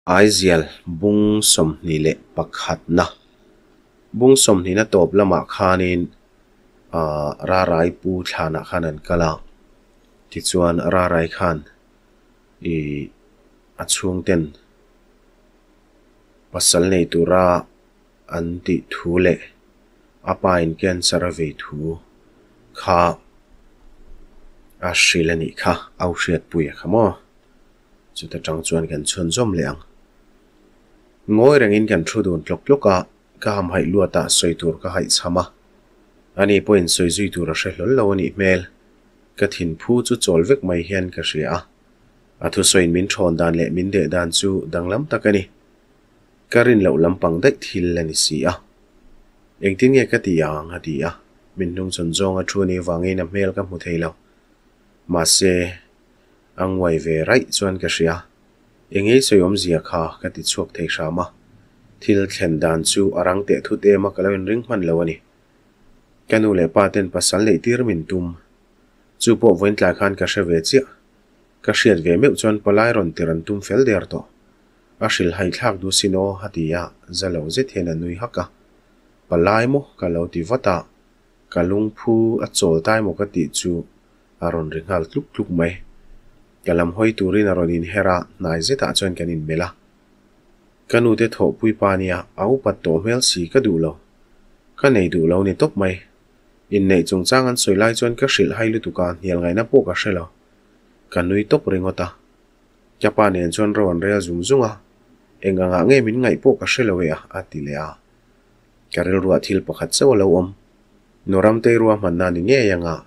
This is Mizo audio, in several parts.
Aizial bung 21na bung sawmhnihna tawp lamah khanin ahh Rarai pu thlanah khan an kal a, tichuan Rarai khan ih a chhungten pasal nei tura an tih thu leh a pa in cancer a vei thu kha a hrilh a nih kha, au hriatpuia kha maw. Chuta tang chuan kan chhunzawm leh ang. Ngawi rengin kan thu dun tlawk tlawk a, ka hamhaih luatah sawi tur ka haih chham a. Ani pawhin sawi zui tur a hre hlawl lo a nih hmel. Ka thin phu chu chawl vek mai hian ka hria a. A thusawiin min thawn dan leh min deh dan chu danglam tak a ni. Ka rin loh lampang daih thil a ni si a. Engtin nge ka ti ang a ti a, min hnungchhawn zawng a thu a nih vangin a hmel ka hmu thei lo. Mahse. A nguai ve raih chuan ka hria. Engei sawi awmzia kha ka ti chhuak thei hram a. Thil thlen dan chu a rang teh thut em a ka lo inring hman lo a ni. Ka nu leh pa ten pasal neih tir min tum. Chu pawh vawiin tlai khan ka hre ve chiah. Ka hriat ve meuh chuan palai rawn tir an tum fel der tawh. A hrilh haithlak duh sin aw a ti a, za lo zet hian a nui hak a. Palai maw ka lo ti vat a, ka lungphu a chawl tai maw ka tih chu A rawn ri nghal tluk tluk mai. Ka lam hawi turin a rawn inher a, hnai zetah chuan kan inmelh a. Ka nute thawhpui pa nia, a upat tawh hmel si ka duh lo. Ka nei duh lo ni tawp mai. Inneih chungchang an sawi lai chuan ka hrilh hai lutuk a, hnial ngaihna pawh ka hre lo. Ka nui tawp ringawt a. Ka pa nen chuan ro an rel zung zung a, eng angah nge min ngaih pawh ka hre lo e a, a ti leh a. Ka rilruah thil pakhat chauh a lo awm. Nuramtei ruahmanna ni ngei anga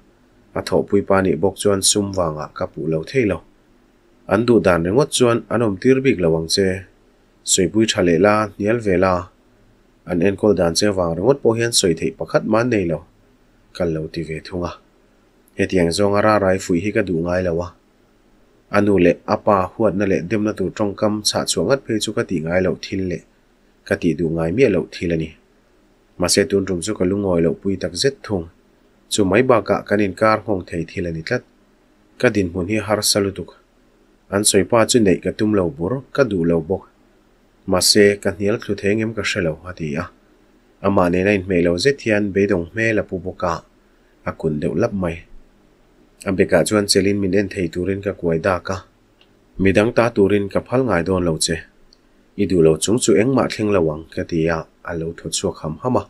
a thawhpui pa nih bawk chuan sum vangah ka puh lo thei lo. An duh dan ringawt chuan an awm tir bik lo ang che. Sawipui tha leh la, hnial ve la. An enkawl dan che vang ringawt pawh hian sawi theih pakhat mah an nei lo. Ka lo ti ve thung a. Hetiang zawnga rarai fuih hi ka duh ngai lo a. A nu leh a pa huatna leh demna tur tawngkam chhah chhuah ngat phei chu ka tih ngai loh thil leh ka tih duh ngai miah loh thil a ni. Mahse tun tum chu ka lungawi loh pui tak zet thung. Chu mai bakah kan inkar nghawng thei thil a ni tlat. Ka dinhmun hi harsa lutuk. An sawi pa chu neih ka tum lo bur, ka duh lo bawk. Mahse ka hnial thlu thei ngem ka hre lo, a ti a. Amah nena inhmeh lo zet hian beidawng hmel a pu bawk a, a kun deuh lap mai. A bekah chuan chelin min en thei turin ka kuai dak a. Midang ta turin ka phal ngai dawn lo che. I duh lo chung chu engmah thleng lo ang, ka ti a, a lo thaw chhuak ham ham a.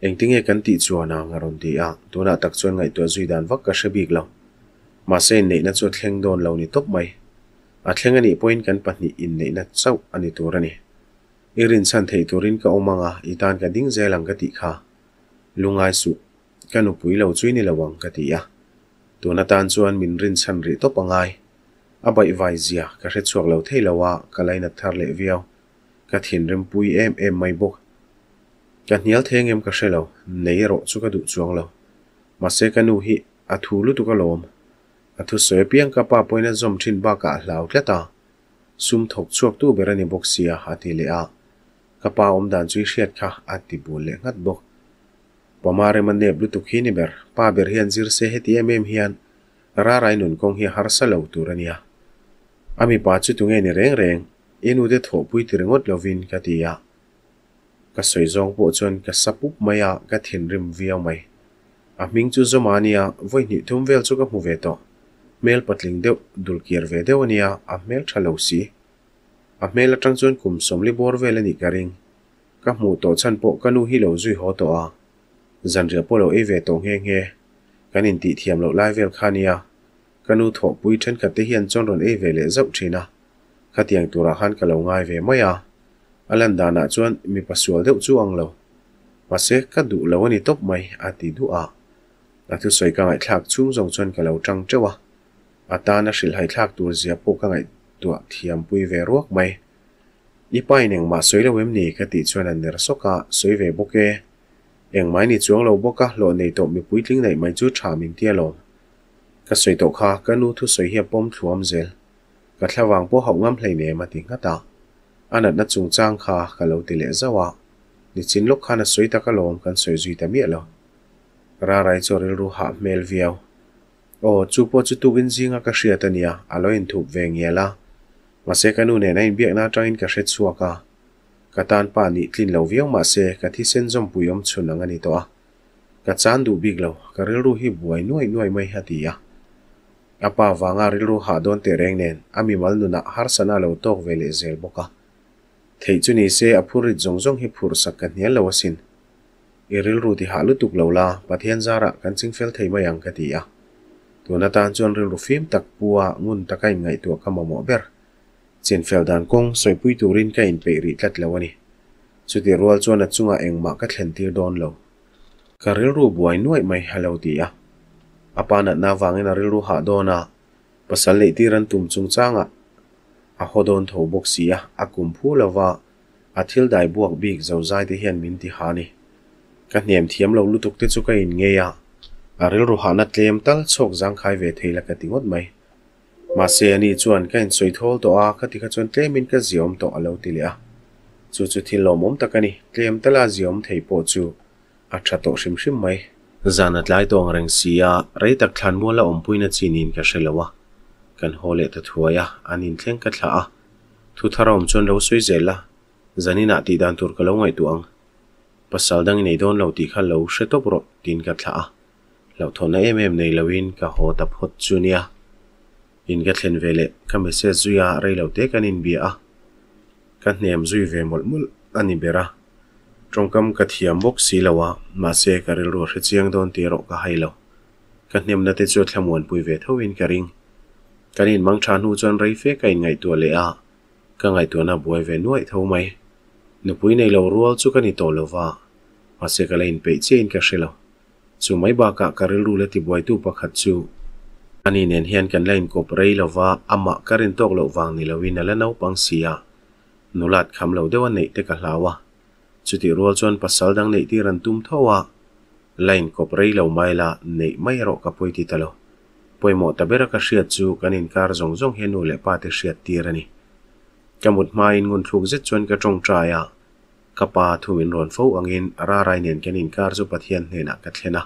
Engtinge kan tih chuan ang a rawn ti a, tunah tak chuan ngaihtuah zui dan vak ka hre bik lo. Mahse inneihna chu a thleng dawn lo ni tawp mai. A thleng a nih pawhin kan pahnih inneihna chauh a ni tur a ni. I rinchhan theih turin ka awm ang a, i tan ka ding zel ang ka tih kha. Lungai suh, ka nupui lo chu i ni lo ang, ka ti a. Tun atan chuan min rinchhan rih tawp a ngai. A baihvai zia ka hre chhuak lo thei lo a, ka lainat thar leh viau. Ka thinrim pui em em mai bawk. Ka hnial thei engem ka hre lo, nei erawh chu ka duh chuang lo. Mahse ka nu hi a thu lutuk alawm. A thusawi apiang ka pa pawhin a zawm thin bakah a hlau tlat a. Sum thawk chhuak tu ber a ni bawk sia a ti leh a. Ka pa awm dan chu i hriat kha a ti bul leh nghat bawk. Pama rem a nep lutuk hi ni ber, pa ber hian zir se heti em em hian Rarai nun kawng hi a harsa lo tur a nia. A mipa chu tunge ni reng reng, i nute thawhpui ti ringawt lovin ka ti a. Ka sawi zawng pawh chuan ka sa pup mai a, ka thinrim viau mai. A hming chu Zawma a nia, vawi hnih thum vel chu ka hmu ve tawh. Hmel patling deuh, dulkiar ve deuh a nia, a hmel tha lo si. A hmel atang chuan kum sawmli bawr vel a nih ka ring. Ka hmuh tawh chhan pawh ka nu hi lo zui haw tawh a. Zanriah pawh lo ei ve tawh nghe nghe. Kan intih thiam loh lai vel kha nia. Ka nu thawhpui thenkhat te hian chuan rawn ei ve leh zauh thin a. Khatiang turah khan ka lo ngai ve mai a. A lan danah chuan mipa sual deuh chu ang lo. Mahse, ka duh lo a ni tawp mai, a ti duah a. A thusawi ka ngaihthlak chhung zawng chuan ka lo tang teuh a. A tana hrilhhaithlak tur zia pawh ka ngaihtuah thiampui ve ruak mai. I pa in engmah sawi lo em ni? ka tih chuan a ner sawk a, sawi ve bawk e. Engmah i ni chuang lo bawk a, hlawh nei tawh mipui tling neih mai chu tha min ti alawm. Ka sawi tawh kha, ka nu thusawi hi a pawm thluam zel. Ka thlavang pawh hauh ngam hleinem a ti nghat a. A natna chungchang kha ka lo ti leh zauh a, nichin lawk khan a sawi tak alawm kan sawi zui ta miah lo. Rarai chu a rilru hah hmel viau. Aw, chu pawh chu tukin zinga ka hriat a nia, a lo inthup ve ngial a. Mahse ka nu nen a inbiakna atangin ka hre chhuak a, ka tan pa nih tlin lo viau mahse ka thisen zawmpui awm chhun ang a ni tawh a. Ka chan duh bik lo, ka rilru hi buai nuaih nuaih mai a ti a. A pa vanga rilru hah dawn teh reng nen a mimal nunah harsana a lo tawk ve leh zel bawk a. Theih chu ni se a phur rit zawng zawng hi phurh sak ka hnial lo asin. I rilru ti hah lutuk lo la, Pathian zarah kan chingfel thei mai ang ka ti a. Tun atan chuan rilru fim tak pu a ngun taka inngaihtuah ka mamawh ber. Chinfel dan kawng sawipui turin ka inpeih rih tlat lo a ni. Chutih rual chuan a chungah engmah ka thlen tir dawn lo. Ka rilru buai nuaih mai a lo ti a. A pa natna avangin a rilru hah dawn a, pasal neih tir an tum chungchangah a haw dawn tho bawk si a, a kum phu lova a thil dai buak bik zozai te hian min ti ha ni. Ka hnem thiam lo lutuk te chu ka in ngei a, a rilru hahna tlem tal chhawk zangkhai ve thei la ka ti ngawt mai. Mahse ani chuan ka insawi thawl tawh a, ka ti kha chuan tlemin ka ziaawm tawh a lo ti leh a. Chu chu thil lawmawm tak a ni, tlem tala ziaawm thei pawh chu a tha tawh hrim hrim mai. Zan a tlai tawh ang reng si a, rei tak thlan mual a awmpuina chi niin ka hre lo a. Kan haw leh ta thuai a, an inthleng ka thlah a. Thu thar a awm chuan lo sawi zel la, zaninah tih dan tur ka lo ngaihtuah ang. Pasal dang i nei dawn lo tih kha lo hre tawp rawh tiin ka thlah a. Hlauhthawnna em em nei loin ka haw ta phawt chu nia. In ka thlen ve leh ka message zui a, rei lo te kan inbia a. Ka hnem zui ve mawlh mawlh a ni ber a. Tawngkam ka thiam bawk si lo a, mahse ka rilru a hre chiang dawn tih erawh ka hai lo. Ka hnemna te chu a thlamuanpui ve tho in ka ring. Kan inmang tha hnu chuan rei fe ka inngaihtuah leh a, ka ngaihtuahna a buai ve nuaih tho mai. Nupui nei lo rual chu ka ni tawh lo va, mahse ka la inpeih chiah in ka hre lo. Chu mai bakah ka rilru la tibuaitu pakhat chu ani nen hian kan la inkawp rei lo va, amah ka rin tawk loh vang ni loin a la naupang si a, nulat kham lo deuh a neih te ka hlau a. Chutih rual chuan pasal dang neih tir an tum tho a, la inkawp rei lo mai la, neih mai erawh ka pawi ti ta lo. Pawimawh ta bera ka hriat chu kan inkar zawng zawng hi a nu leh pa te hriat tir a ni. Ka mut hmain ngunthluk zet chuan ka tawngtai a, Ka pa thu min rawn fo angin Rarai nen kan inkar chu Pathian hnenah ka thlen a.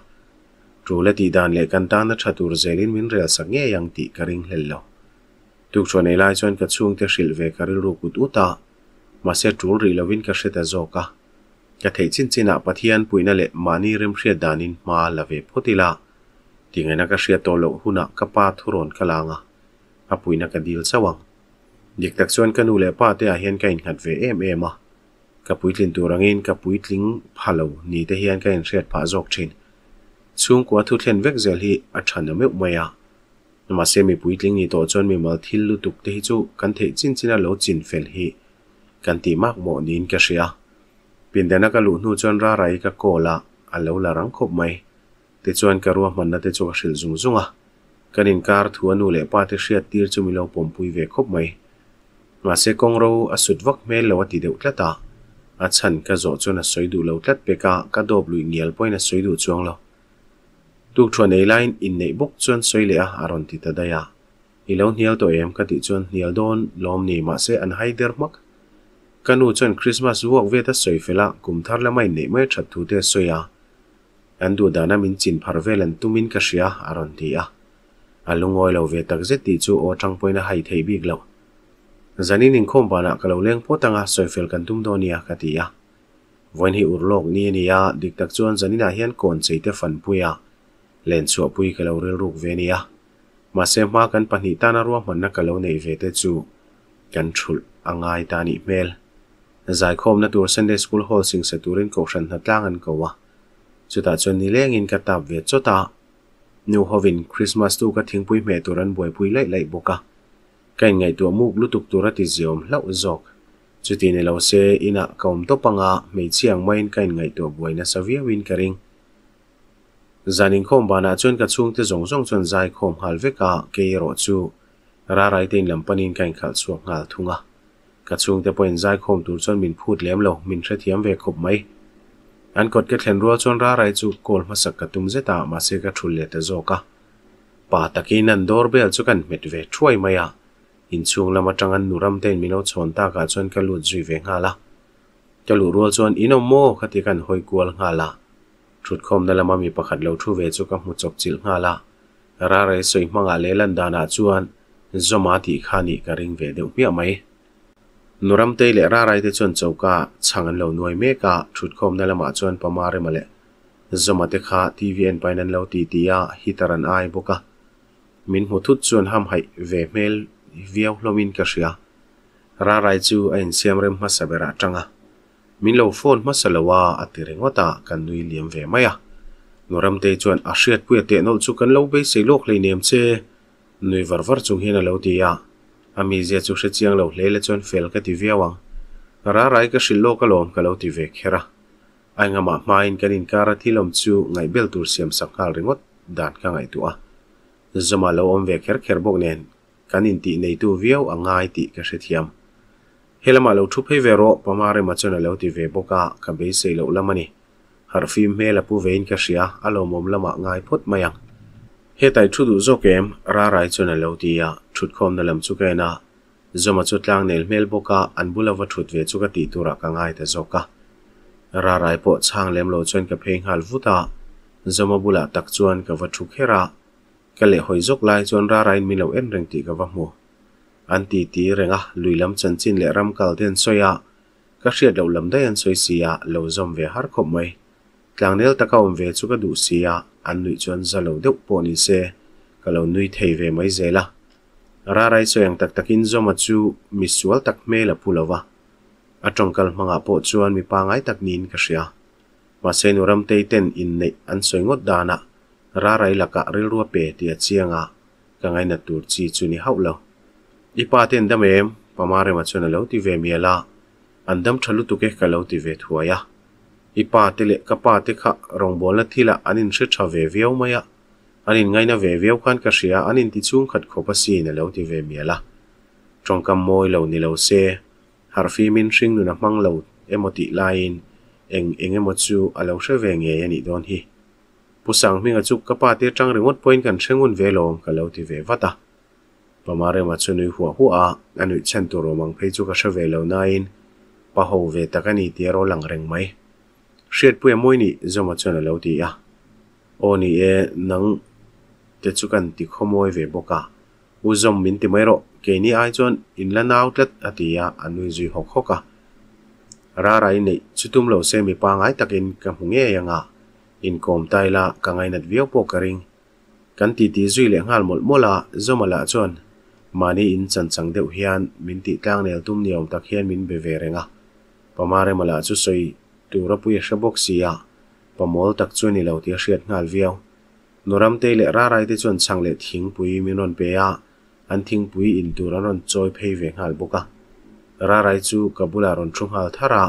Tul a tih dan leh kan tana tha tur zelin min rel sak ngei ang tih ka ring hlel lo. Tukṭhuah nei lai chuan ka chhungte hrilh ve ka rilru kut ut a, mahse tul rih lovin ka hre ta zawk a. Ka theih chin chinah Pathian puihna leh mahni remhriat danin hma la ve phawt ila, tingaina ka hriat tawh loh hunah ka pa thurawn ka lang a, a puihna ka dil chauh ang. Dik tak chuan ka nu leh pa te ah hian ka innghat ve em em a, ka puitlin tur angin ka puitling pha lo ni te hian ka inhriat phah zawk thin. Chhungkua thu thlen vek zel hi a tha na meuh mai a, mahse mi puitling ni tawh chuan mimal thil lutuk te hi chu kan theih chin chin a lo chin fel hi kan tih mak mawh niin ka hria. Pindana ka luh hnu chuan Rarai ka call a, a lo la rang khawp mai. Tichuan ka ruahmanna te chu ka hrilh zung zung a, kan inkar thu a nu leh pa te hriat tir chu min lo pawmpui ve khawp mai. Mahse kawngro a sut vak hmel lo a ti deuh tlat a, a chhan ka zawh chuan a sawi duh lo tlat pek a, ka dawp luih ngial pawhin a sawi duh chuang lo. Tukṭhuah nei laiin inneih bawk chuan sawi leh a, a rawn ti ta daih a. I lo hnial tawh em? Ka tih chuan hnial dawn lawm ni mahse an hai der hmak. Ka nu chuan Christmas vuak vet a sawi fel a, kum thar lama inneih mai a that thu te a sawi a. An duh dana min chin phar vel an tumin ka hria, a rawn ti a. A lungawi lo ve tak zet tih chu aw tang pawhin a hai theih bik lo. Zanin inkhawm banah ka lo leng phawt anga sawifel kan tum dawn nia, ka ti a. Vawiin hi urlawk ni a ni a, dik tak chuan zaninah hian kawn cheite fanpuia len chhuahpui ka lo rilruk ve nia. Mahse hma kan pahnih tana ruahmanna ka lo neih ve te chu kan thulh a ngai ta nih hmel. Zaikhawmna tur Sunday School Hall singsa turin Kohhran hnatlang an ko a. Chutah chuan nilengin ka tap ve chawt a, nu hovin Christmas tu ka thingpui hmeh tur an buaipui laih laih bawk a. Ka inngaihtuah muk lutuk tur a ti ziawm hlauh zawk. Chuti ni lo se inah ka awm tawp anga hmeichhia ang maiin ka inngaihtuah buai nasa viauin ka ring. Zan inkhawm banah chuan ka chhungte zawng zawng chuan zai khawm nghal vek a, kei erawh chu Raraite in lam panin ka inkhalh chhuak nghal thung a. Ka chhungte pawhin zaikhawm tur chuan min phut lem lo, min hrethiam ve khawp mai. An kawt ka thlen rual chuan Rarai chu call hmasak ka tum zet a, mahse ka thul leh ta zawk a. Pa takin an door bell chu kan hmet ve thuai mai a, inchhung lam atang an nu ramtein min lo chhawn takah chuan ka lut zui ve nghal a. Ka luh rual chuan in awm maw? Ka ti kan hawi kual nghal a. Thutkhawmna lama mi pakhat lo thu ve chu ka hmu chawp chilh nghal a. Rarai sawi hmangah leh lan danah chuan Zawma tih kha nih ka ring ve deuh hmiah mai. Nuramtei leh Rarai te chuan choka chhang an lo nuai mek a, thutkhawmna lamah chuan Pama Rema leh Zawma te kha TV en pahin an lo ti ti a, heater an ai bawk a. Min hmu thut chuan hamhaih ve hmel viau hlawmin ka hria. Rarai chu a insiam rem hmasa berah tang a. Min lo phone hmasa lo a, a ti ringawt a, kan nui liam ve mai a. Nuramtei chuan a hriatpuia teh nawlh chu kan lo beisei lawk hleinem che. Nui var var chung hian a lo ti a, a mizia chu hre chiang lo hle le chuan fel ka ti viau ang. Rarai ka hrilh lawk alawm ka lo ti ve kher a. A engamah hmain kan inkar a thil awm chu ngaihbel tur siam sak nghal ringawt dan ka ngaihtuah a. Zawma lo awm ve kher kher bawk nen kan intih neitu viau a ngai tih ka hrethiam. Helamah lo thu phei ve rawh Pama Rema chuan a lo ti ve bawk a, ka beisei loh lam a ni. Harhfim hmel a pu vein ka hria, a lawmawm lamah ngai phawt mai ang. Hetai thu duh zawk em? Rarai chuan a lo ti a, thutkhawmna lam chu ka en a. Zawma chu tlang nel hmel bawk a, an bula va thut ve chu ka tih turah ka ngai ta zawk a. Rarai pawh chhang lem lo chuan ka phei nghal vut a, Zawma bulah tak chuan ka va thu kher a. Ka lehhawi zawk lai chuan Raraiin min lo en reng tih ka va hmu. An ti ti reng a, lui lam chanchin leh ram kal te an sawi a, Ka hriat loh lam daih an sawi si a, lo zawm ve har khawp mai. Tlangnel taka awm ve chu ka duh si a, an nuih chuan za lo deuh pawh ni se, ka lo nui thei ve mai zel a. Rarai sawi ang tak takin Zawma chu mi sual tak hmel a pu lo va, a tawngkal hmangah pawh chuan mi pangai tak niin ka hria. Mahse nu Ramtei ten inneih an sawi ngawt danah Rarai lakah rilru a pe tih a chiang a, ka ngainat tur chi chu ni hauh lo. I pa te an dam em? Pama Rema chuan a lo ti ve mial a, An dam tha lutuk e ka lo ti ve thuai a. I pa te leh ka pa te kha rawngbawlna thilah an inhre tha ve viau mai a, an inngaina ve viau khan ka hria, an inti chhungkhat khawp asin a lo ti ve mial a. Tawngkam mawi lo ni lo se, harhfimin hringnun a hmang lo emaw tih laiin eng eng emaw chu a lo hre ve ngei a nih dawn hi. Pu Sanghminga chu ka pa te atang ringawt pawhin kan hre ngun ve lawm ka lo ti ve vat a. Pama Rema chu nui huah huah a, a nuih chhan tur awm ang phei chu ka hre ve lo nain pa ho ve tak a ni tih a rawl ang reng mai. Hriatpuia mawi nih Zawma chuan a lo ti a. Aw ni e, nang te chu kan ti khawmawi ve bawk a. U Zawm min ti mai rawh, keini ai chuan in la nau tlat a ti a, a nui zui hawk hawk a. Rara i neih chu tum lo se mi pangai takin ka hmu ngei ang a, inkawm ta ila ka ngainat viau pawh ka ring. Kan titi zui leh nghal mawlh mawlh a, Zawma lah chuan mahni in chan chang deuh hian min tih tlangnel tum ni awm tak hian min be ve reng a. Pamarema lah chu sawi tur a pui a hre bawk si a, pamawl tak chu a ni lo tih a hriat nghal viau. Nuramtei leh Rarai te chuan chhang leh thingpui min rawn pe a, an thingpui in tur an rawn chawi phei ve nghal bawk a. Rarai chu ka bulah rawn thu nghal thar a,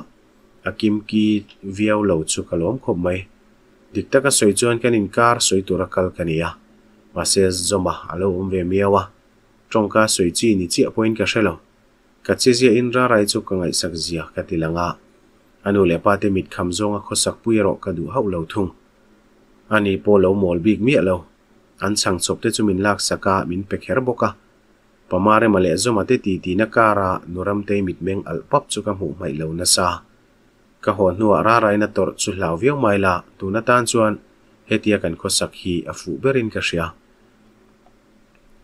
a kimki viau lo chu ka lawm khawp mai. Dik taka sawi chuan kan inkar sawi tura kal ka ni a, mahse Zawma a lo awm ve miau a, tawngka sawi chi ni chiah pawhin ka hre lo. Ka che ziahin Rarai chu ka ngaihsak zia ka ti lang a, a nu leh pa te mit kham zawnga khawsak pui erawh ka duh hauh lo thung. Ani pawh lo mawl bik miah lo. An chhang chawp te chu min laksak a, min pe kher bawk a. Pama Rema leh Zawma te titina kara nu Ramtei mitmeng alh pap chu ka hmuh hmaih lo nasa. Ka haw hnuah Raraina tawrh chu hlau viau mai la, tun atan chuan hetia kan khawsak hi a fuh berin ka hria.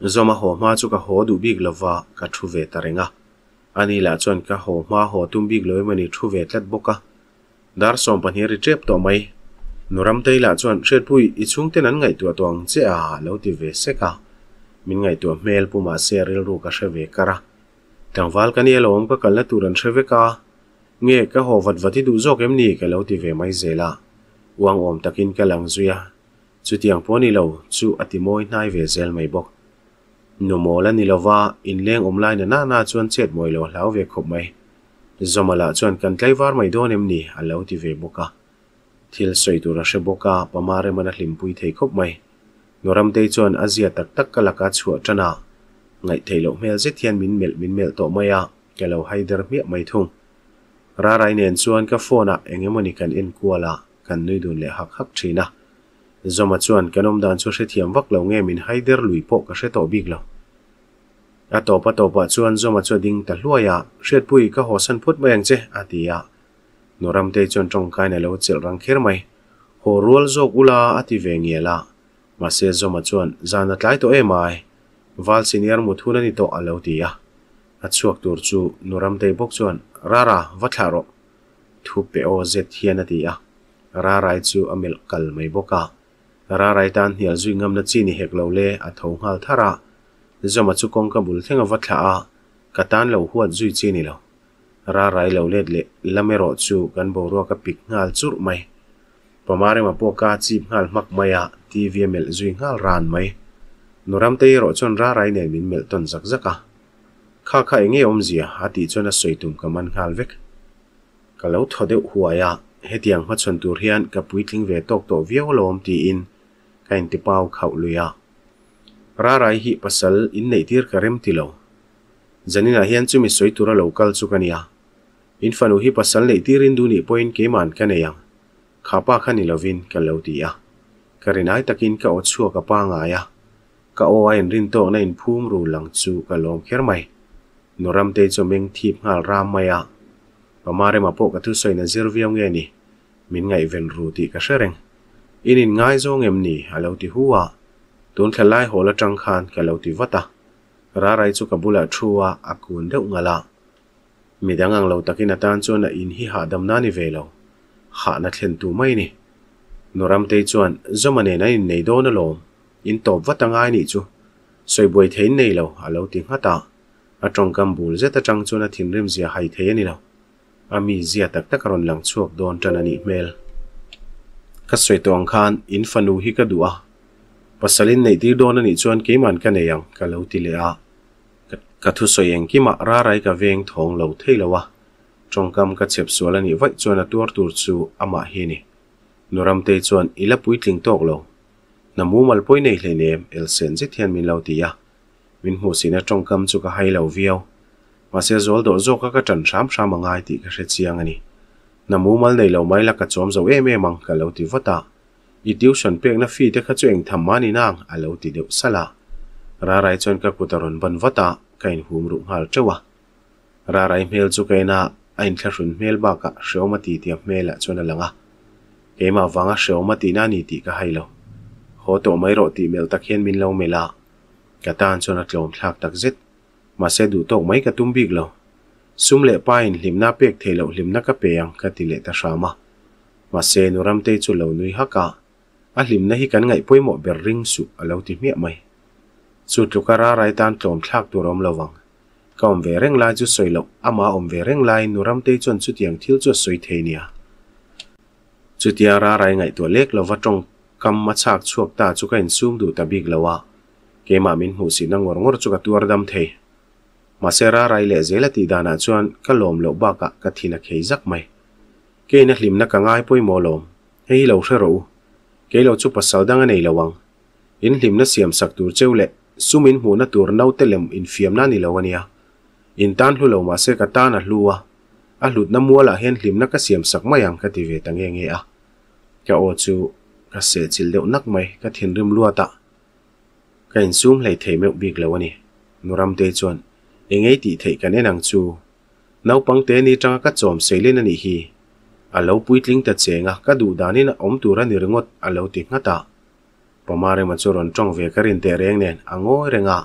Zawma haw hma chu ka haw duh bik lova, ka thu ve ta reng a. Ani lah chuan ka haw hma haw tum bik lo emawni thu ve tlat bawk a. Dar 12 ri tep tawh mai. Nu Ramtei lah chuan, Hriatpui, i chhungten an ngaihtuah tawh ang che a, lo ti ve sek a. Min ngaihtuah hmel pu mahse a rilru ka hre ve kar a. Tlangval ka nia lawm, ka kalna tur an hre vek a. Nge, ka haw vat vat i duh zawk em ni? ka lo ti ve mai zel a. Uang awm takin ka lang zui a. Chutiang pawh ni lo, chu a ti mawi hnai ve zel mai bawk. Nu mawl a ni lova, inleng awm lai na nana chuan chet mawi lo a hlau ve khawp mai. Zawma lah chuan kan tlaivar mai dawn em ni? a lo ti ve bawk a. Thil sawi tur a hre bawk a, Pama Reman a hlimpui thei khawp mai. Nuramtei chuan a zia tak tak ka laka chhuah tan a, ngaihtheih loh hmel zet hian min melh min melh tawh mai a, ka lo haider hmiah mai thung. Rarai nen chuan ka phone ah eng emawni kan en kual a, kan nui dun leh hak hak thin a. Zawma chuan kan awmdan chu hrethiam vak lo nge min haider lui pawh ka hre tawh bik lo. A tawp a tawpah chuan Zawma chu a ding ta hluai a, Hriatpui, ka hawsan phut mai ang che, a ti a. Nu Ramtei chuan tawngkain a lo chelh rang kher mai. Haw rual zawk ula, a ti ve ngial a. Mahse Zawma chuan, Zan a tlai tawh em ai. Val senior mut hun a ni tawh a lo ti a. A chhuak tur chu Nu Ramtei bawk chuan, Rara, va thlah rawh. Thu pe aw zet hian a ti a. Rarai chu a melh kal mai bawk a. Rarai tan hnial zui ngamna chi ni hek lo le, a tho nghal thar a. Zawma chu kawngka bul thleng a va thlah a, ka tan lo huat zui chi ni lo. Rarai lo let leh lam erawh chu kan boruak a pik nghal churh mai. Pamarema pawh ka chip nghal hmak mai a, TV a melh zui nghal ran mai. Nuramtei erawh chuan Rarai nen min melh tawn zak zak a. Kha kha eng nge awmzia? a tih chuan a sawi tum ka man nghal vek. Ka lo thaw deuh huai a, hetiang hmachhawn tur hian ka puitling ve tawk tawh viau alawm tiin ka intipau khauh lui a. Rarai hi pasal inneihtir ka rem ti lo. Zaninah hian chumi sawi tura lo kal chu ka nia. In fanu hi pasal neih tirin duh nih pawhin keima'n ka nei ang. Kha pa kha ni lovin ka lo ti a. Ka rinai takin ka aw chhuak a pangai a. Ka aw a inrin tawkna inphum ru lang chu ka lawm kher mai. Nu Ramtei chu a meng thip nghal ram mai a. Pama Rema pawh ka thusawiin a zir viau nge ni? Min ngaihven ru tih ka hre reng. In inngaizawng em ni? a lo ti hu a. Tun thla lai hawl atang khan ka lo ti vat a. Rarai chu ka bulah thu a, a kun deuh ngalh a. Midang ang lo takin a tan chuan a in hi hahdamna a ni ve lo. Hahna thlen tu mai a ni. Nuramtei chuan, Zawma nen an innei dawn alawm. In tawp vat a ngai nih chu. Sawi buai thei in nei lo, a lo ti nghat a. A tawngkam bul zet atang chuan a thinrim zia hai thei a ni lo. A mi zia tak tak a rawn lang chhuak dawn tan a nih hmel. Ka sawi tawh ang khan in fanu hi ka duh a, pasal in neih tir dawn a nih chuan keiman ka nei ang ka lo ti leh a. Ka thusawi engkimah rarai ka veng thawng lo thei lo a, tawngkam ka chhep sual a nih vaih chuan a tuar tur chu amah hi a ni. Nuramtei chuan i la puitling tawk lo. Hna mumal pawi nei hleinem elsen zet hian min lo ti a. Min hmuhsihna tawngkam chu ka hai lo viau. Mahse zual dawh zawka ka ṭan hram hram a ngai tih ka hre chiang a ni. Hna mumal nei lo mai la ka chawm zo em em ang ka lo ti vat a. I tuition pekna fee te kha chu eng tham mah ni nang a lo ti deuh salh a. Rarai chuan ka kut a rawn ban vat a, ka inhum ruh nghal teuh a. Rarai hmel chu ka en a, a inthlahrun hmel bakah hreawm a ti tia hmelah chuan a lang a. Keimah vanga hreawm a tihna a ni tih ka hai lo. Haw tawh mai rawh tih melh tak hian min lo melh a. Ka tan chuan a tlawm thlak tak zet. Mahse duh tawk mai ka tum bik lo. Sum leh pa in hlimna pek theih loh hlimna ka pe ang ka ti leh ta hram a. Mahse nu Ramtei chu lo nui hak a, a hlimna hi kan ngaih pawimawh ber ring suh a lo ti hmiah mai. Chu tluka rarai tan tlawm thlak tur a awm lo vang. Ka awm ve reng lai chu sawi loh, amah awm ve reng laiin nu Ramtei chuan chutiang thil chu a sawi thei nia. Chutia rarai ngaihtuah lek lova tawngkam a chhak chhuak ta chu ka insum duh ta bik lo a, keimah min hmuhsihna ngawr ngawr chu ka tuar dam thei. Mahse rarai leh zel a tih danah chuan ka lawm loh bakah ka thin a khei zak mai. Keina hlimna ka ngai pawimawh lawm, hei hi lo hre rawh u. Kei lo chu pasal dang a nei lo ang. In hlimna siam sak tur cheu leh sum in hmuhna tur naute lem infiamna a ni lo a nia. In tan hlu lo mahse ka tan a hlu a, a hlutna mualah hian hlimna ka siam sak mai ang ka ti ve ta nge nge a. Ka aw chu ka sehchilh deuh nak mai, ka thinrim luat a. Ka insum hlei thei meuh bik lo a ni. Nu Ramtei chuan, Eng ei tih theih kan en ang chu. Naupangte ni tanga ka chawm seilin a nih hi. A lo puitling ta cheng a, ka duh danin a awm tur a ni ringawt a lo ti nghat a. Pamarema chu rawn tawng ve ka rin teh reng nen a ngawi reng a,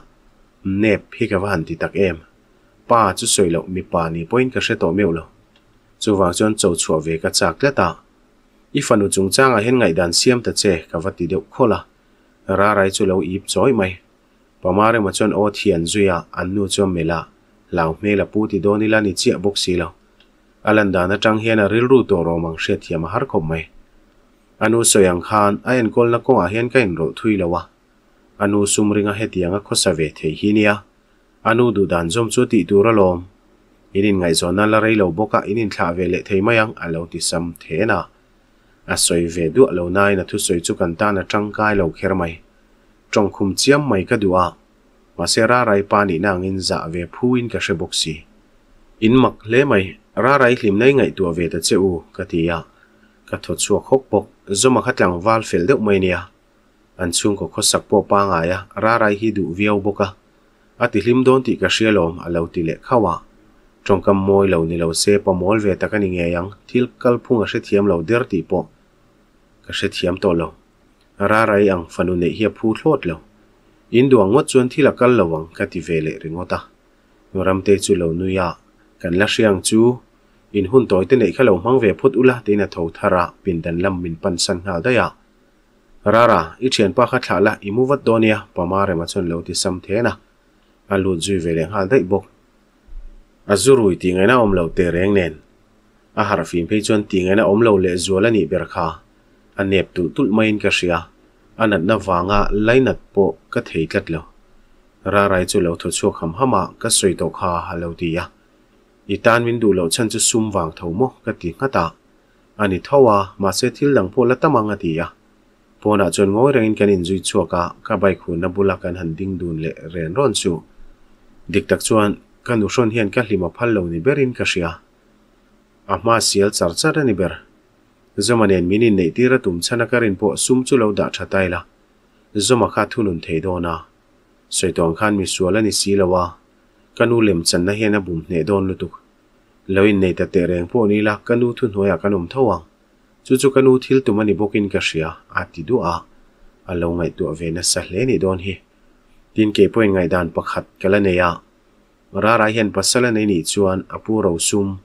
Nep hi ka va han ti tak em. Pa chu sawi loh mipa ni pawhin ka hre tawh meuh lo. Chuvang chuan cho chhuah ve ka chak tlat a. I fanu chungchangah hian ngaihdan siam ta che ka va ti deuh khawlh a. Rarai chu lo ip chawi mai. Pamarema chuan aw thian zui a, an nu chu a melh a, hlau hmel a pu ti dawn ila ni chiah bawk si lo. A lan dan atang hian a rilru tawh rawm ang hriatthiam a har khawp mai. A nu sawi ang khan a enkawlna kawngah hian ka inrawlh thui lo a. A nu sum ringa hetianga khawsa ve thei hi nia. A nu duh dan zawm chu tih tur alawm. In inngaihzawnna la rei lo bawk a, in inthlah ve leh thei mai ang a lo ti sam then a. A sawi ve duah lo nain a thusawi chu kan tan a tangkai lo kher mai. Tawngkhum chiam mai ka duh a, mahse Rarai pa nihna angin zah ve phuin ka hre bawk si. In mak hle mai, Rarai hlimna i ngaihtuah ve ta che u, ka ti a. Ka thaw chhuak hawk bawk, Zawma kha tlangval fel deuh mai nia. An chhungkaw khawsak pawh pangai a, Rarai hi duh viau bawk a. A ti hlim dawn tih ka hria lawm, a lo ti leh khauh a. Tawngkam mawi lo ni lo se pamawl ve tak a ni ngei ang, thil kalphung a hrethiam lo der tih pawh ka hrethiam tawh lo. Rarai ang fanu neih hi a phu thlawt lo. In duang ngawt chuan thil a kal lo ang ka ti ve leh ringawt a. Ramtei chu lo nui a, Kan la hria ang chu. In hun tawi te neih kha lo hmang ve phawt ula tiin a tho thar a, pindan lam min pan san nghal daih a. Rara, i thianpa kha thlah la, i mu vat dawn nia, Pama Rema chuan lo ti sam then a. A lut zui ve leh nghal daih bawk. A zu rui tih ngaihna awm lo teh reng nen. A harh fim phei chuan tih ngaihna awm lo leh zual a nih ber kha. A nep tulh tulh maiin ka hria. A natna vanga lainat pawh ka thei tlat lo. Rarai chu lo thaw chhuak ham ham a, ka sawi tawh kha a lo ti a. I tan min duh loh chhan chu sum vang tho maw ka ti nghat a. A ni tho a, mahse thil dang pawh la tam ang a ti a. Pawnah chuan ngawi rengin kan inzui chhuak a, ka bike hunna bula kan han ding dun leh ren rawn chu. Dik tak chuan ka nuhrawn hian ka hlim a phal lo ni berin ka hria. A hma sial char char a ni ber. Zawma nen min inneih tir a tum chhan a ka rin pawh sum chu lo dah tha ta ila. Zawma kha thunun thei dawn a. Sawi tawh ang khan misual a ni si lo a, ka nu lemchanna hian a bum hneh dawn lutuk. Lo innei ta teh reng pawh ni ila ka nu thuhnuaiah kan awm tho ang. Chu chu ka nu thil tum a ni bawkin ka hria, a ti duah a. A lo ngaihtuah ve nasa hle nih dawn hi. Tin kei pawhin ngaihdan pakhat ka la nei a. Rara hian pasal a nei nih chuan a pu rosum,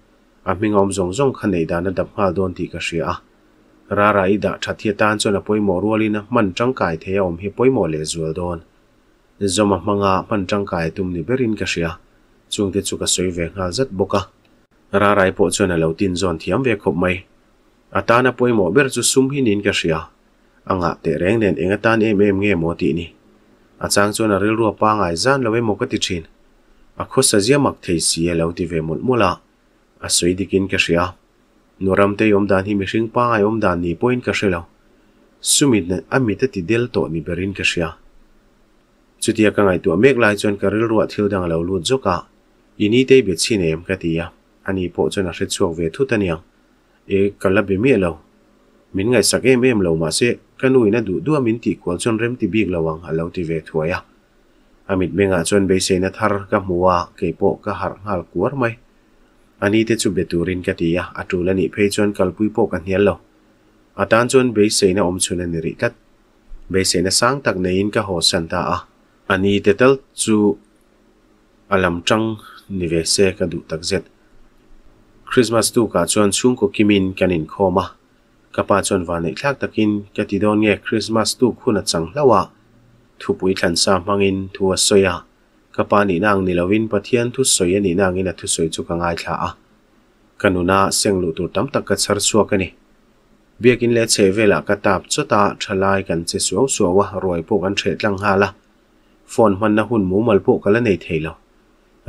a hming a awm zawng zawng kha neih dan a dap nghal dawn tih ka hria a. Rara i dah that hi atan chuan a pawimawh rualin a hman tangkai thei a awm hi pawimawh lehzual dawn. Zawma hmanga hman tangkai a tum ni berin ka hria. Chungte chu ka sawi ve nghal zat bawk a. Rarai pawh chuan a lo tin zawn thiam ve khawp mai. A tana pawimawh ber chu sum hi niin ka hria. A ngah teh reng nen eng atan em em nge maw tih ni. A chang chuan a rilru a pangai zan lo emaw ka ti thin. A khawsa zia mak thei si a lo ti ve mawlh mawlh a. A sawi dikin ka hria. Nu Ramtei awm dan hi mihring pangai awm dan ni pawhin ka hre lo. Sumit a mit a ti del tawh ni berin ka hria. Chutia ka ngaihtuah mek lai chuan ka rilruah thil dang a lo lut zawk a. I ni tei be chhin em? ka ti a, ani pawh chuan a hre chhuak ve thut a niang. E, ka la be miah lo. Min ngaihsak em em lo mahse, ka nu in a duh duh a min tih kual chuan rem ti bik lo ang a lo ti ve thuai a. A mitmengah chuan beiseina thar ka hmu a, kei pawh ka harh nghal kuar mai. A ni te chu be turin ka ti a, a tul a nih phei chuan kalpui pawh ka hnial lo. A tan chuan beiseina awm chhun a ni rih tlat. Beiseina sang tak neiin ka haw san ta a. A ni te tal chu A lam tang ni ve se ka duh tak zet. Christmas tukah chuan chhungkaw kimin kan inkhawm a, ka pa chuan vanneih thlak takin ka ti dawn nge Christmas tuk hun a chang hlauh a, thupui thlansa hmangin thu a sawi a, ka pa nihna ang ni lovin Pathian thu sawi a nihna angin a thusawi chu ka ngaithla a. Ka nuna seng luh tur tam tak ka chhar chhuak a ni. Biakin leh chheh velah ka tap chawt a, thalai kan che suau suau a, ruai pawh kan hreh tlang nghal a. Phone hmanna hun mumal pawh ka la nei thei lo.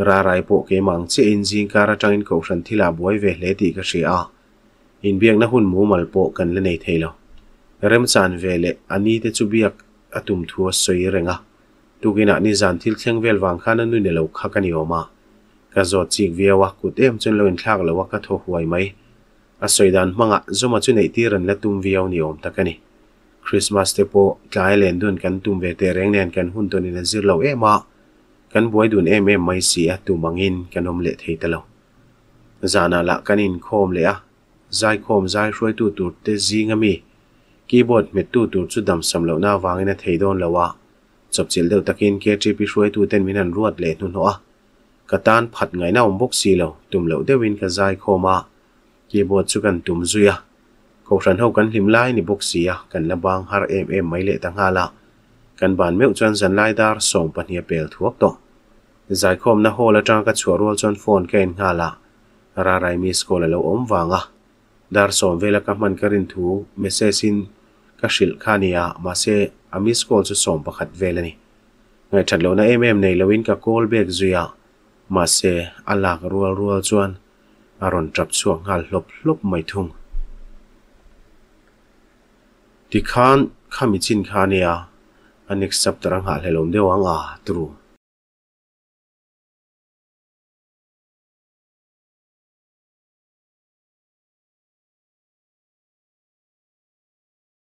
Rarai pawh keimah ang chiahin zingkar atangin kohhran thilah buai ve hle tih ka hria a, inbiakna hun mumal pawh kan la nei thei lo. Remchan ve leh a ni te chu biak a tum thu a sawi reng a, tukinah nizan thil thleng vel vang khan a nu ni lo kha ka ni awm a. Ka zawt chik viau a, kut em chuan lo inthlak lo a ka thaw huai mai. A sawi dan hmangah Zawma chu neih tir an la tum viau ni awm tak a ni. Christmas te pawh tlai len dun kan tum ve teh reng nen kan hun tawnin a zir lo em a, kan buai dun em em mai si a, tum angin kan awm leh thei ta lo. Zanah lah kan inkhawm leh a, zaikhawm zai hruaitu tur te zing ami keyboard hmettu tur chu damsam lohna avangin a thei dawn lo a, chawpchilh deuh takin KTP hruaitu ten min han ruat leh hnuhnawh a, ka tan phat ngaihna awm bawk si lo, tum loh deuhin ka zaikhawm a, Keyboard chu kan tum zui a, Kohhran ho kan hlim lai ni bawk si a, kan la bang har em em mai leh ta nghal a. Kan ban meuh chuan zanlai dar 12 a pel thuak tawh. Zaikhawmna hall atanga ka chhuah rual chuan phone ka en nghal a, Rarai miss call a lo awm vang a. Dar 10 vela ka hman ka rin thu message in ka hrilh kha a nia, mahse a miss call chu 11 vel a ni. Ngaihthat lohna em em nei loin ka call back zui a, mahse a lak rual rual chuan a rawn tap chhuak nghal hlawp hlawp mai thung. Tikhan khami chin kha ania, a next chapter a nghahhlelawm deuh ang a, true.